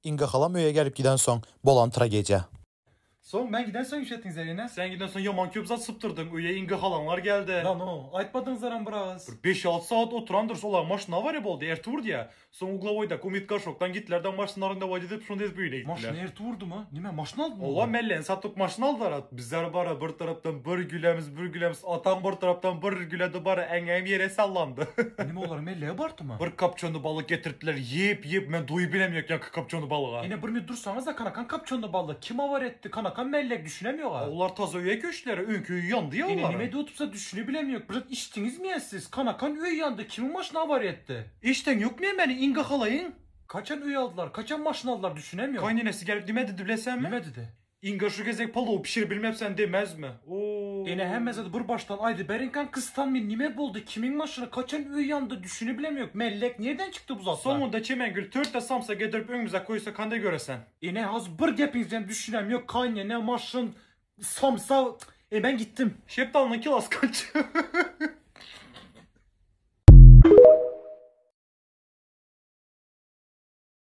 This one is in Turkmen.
Inga halam öýe gelip gidensoň bolan tragediýa. Soň men gidensoň işletdiňiz ene. Sen gidensoň ýaman köp zat sypdyrdyň. Öýe Inga halaňlar geldi. Lan o, aýtmadyňyzlaram biraz. Bir beş-alty sagat oturandyrys, olaryň maşyny awariýa boldy, erti urdy-ýa. Soň uglowoýdaky Umyt Garşokdan gitdiler-de maşynlaryny dawat edip, şony ezip öýüne gitdiler. Maşyny erti urdymy? Nime, maşyn aldymy Ola olar? melleni satyp maşyn aldylar. Bizler bara bir tarapdan bir gülemiz, bir gülemiz, atam bir tarapdan bir güledi bara äňňäm ýere sallandy. Nime olaryň mellegi bardymy? Bir kapçony balyk getiripdiler, iýip iýip men doýup bilemýok ýaňky kapçony balyga. Ene bir minut dursaňyzda kanakan kapçony balyk kim awar etdi kanakan mellek düşünemýoga. Olar taza öýe köçdüler, öňki öýi ýandy ýa Ene olaryň. nime diýip düşünibilemýok bir zat içdiňizmi ýa siz kanakan öý ýandy kimiň maşyny awar etdi. Eşden ýokmy meni Inga halaýyň? Kaçan öý aldylar, kaçan maşyn aldylar düşünemýok. Kaýnenesi gelip nime didi bilesenmi? Nime didi? Inga şu gezek palow pişirip bilmepsen demezmi? Oo. Ene hemme zady bir başdan aýdy beriňkan kystan men nime boldy kimiň maşyny kaçan öý ýandy düşünibilemýok mellek nirden çykdy bu zatlar? Soňunda Çemengül törte samsa getirip öňümize koýsa kande göresen. Ene haz bir gepiňizden düşünemýok kaýnene maşyn samsa e men gitdim. Şepdalynyň kilosu kaç?